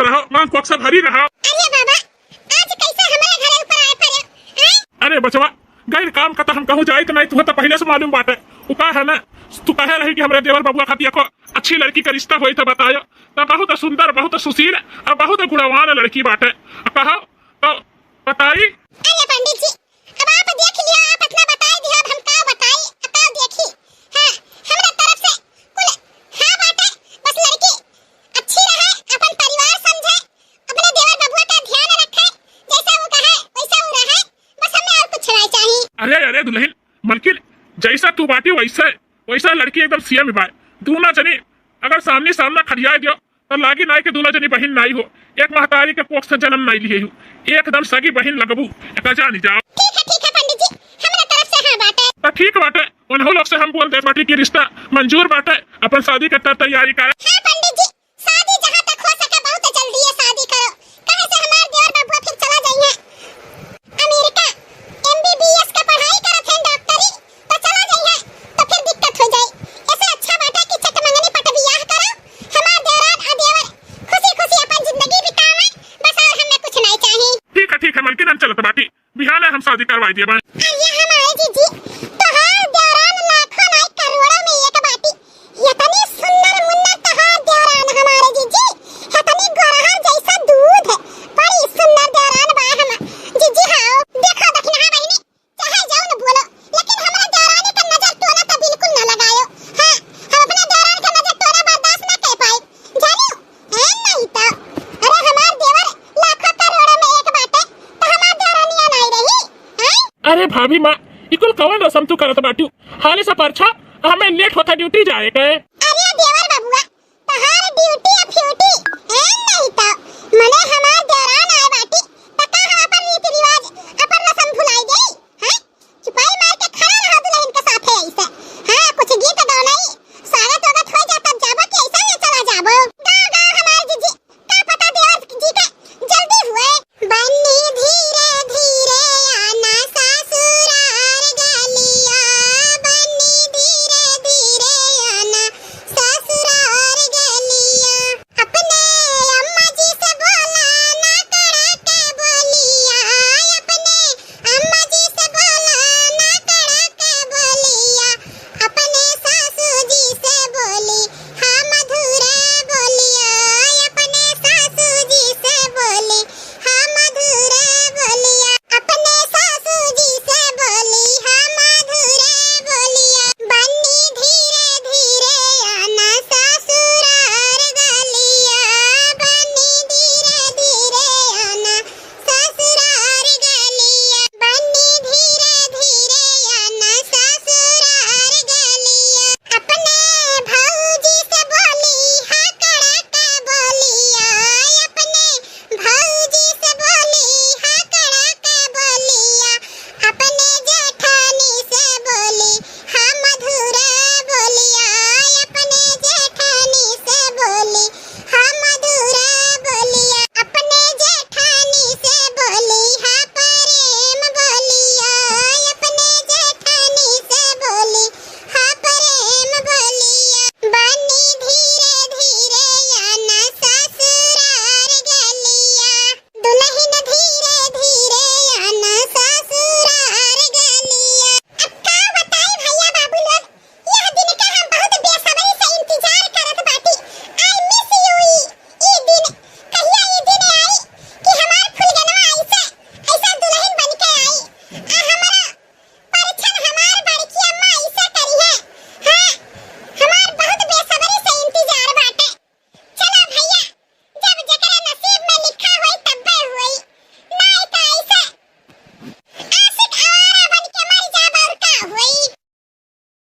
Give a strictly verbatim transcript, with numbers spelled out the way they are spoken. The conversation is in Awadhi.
रहो, मांग कोख से भरी रहो। अरे बाबा, आज कैसे हमरे घरे ऊपर आए पड़े, हैं? अरे बचवा, गैर काम का तो हम कहूँ जाइत नहीं, तुहे तो पहले से मालूम बाटे। उ का है ना, तू कहे रही कि हमरे देवर बबुआ खातिर एको अच्छी लड़की का रिश्ता होई तो बतायो। तो बहुत सुंदर, बहुत सुशील और बहुत गुणवान लड़की बाटे। कहो तो बताई। अरे पंडित जी, अब आप देख लियो, आप इतना बताई दियो, अब हम का बताई, अब का देखी। हाँ, हमरा तरफ से कुल हाँ बाटे, बस लड़की अच्छी रहे, अपन परिवार समझे, अपने देवर बबुआ का ध्यान रखे, जैसा वो कहे वैसा वो रहे, बस हमें और कुछ नहीं चाहिए। अरे अरे दुल्हन, मलकिन, जैसा तू बाटी वैसे, वैसा लड़की एकदम सीएम बाय। दूना जनी अगर सामने सामना खड़िया दियो तो लागी नाई के दूना जनी बहिन नाई हो, एक महतारी के कोख से जन्म नाई लिए हो, एकदम सगी बहिन लगबू, एका जानी जाओ। ठीक है, ठीक है पंडित जी, हमरा तरफ से हाँ बाटे। तो ठीक बाटे, उन्हों लोग से हम बोल दे बाटी कि रिश्ता मंजूर बाटे, अपन शादी के तर तैयारी करे। हाँ पंडित जी, शादी जहाँ तक हो सके बहुत जल्दी ये शादी करो, कहे से हमार देवर बबुआ फिर चला जाइए अमेरिका, एमबीबीएस के पढ़ाई करत हैं डॉक्टरी, तो चला जाइए तो फिर दिक्कत हो जाई। ऐसे अच्छा बाटे कि चट मंगनी पट बियाह करो, हमार देवरान आ देवर खुशी खुशी अपन जिंदगी बितावे, बस और हमें कुछ नहीं चाहिए। ठीक है, ठीक है मलकिन, हम चलत बाटी, बिहाने हम शादी करवाई दिए बा। अरे हमारे जीजी, तोहार देवरान लाखों नाई करोड़ों में एक बाटी। इतनी सुंदर मुन्नर तोहार देवरान हमारे जीजी, इतनी गोरहर जैसा दूध, बड़ी सुंदर देवरान बा हम जीजी। हाँ, देखो दखिनहा बहिनी, चाहे जौन बोलो, लेकिन हमरा देवरानी का नजर टोना तो बिल्कुल ना लगायो। हाँ, हम अपने देवरान का नजर टोना बर्दाश्त ना कर पाए। जानियो, ए नहीं तो, अरे हमार देवर लाखों करोड़ों में एक बाटे, तो हमार देवरानिया नहीं रही, हैं? अरे भाभी माँ, ई कुल कवन रसम तू करत बाटू? हाले से परछा, हमें लेट होता ड्यूटी जाए के। अरे देवर बबुआ, तोहार ड्यूटी आ फ्यूटी, ए नहीं तो,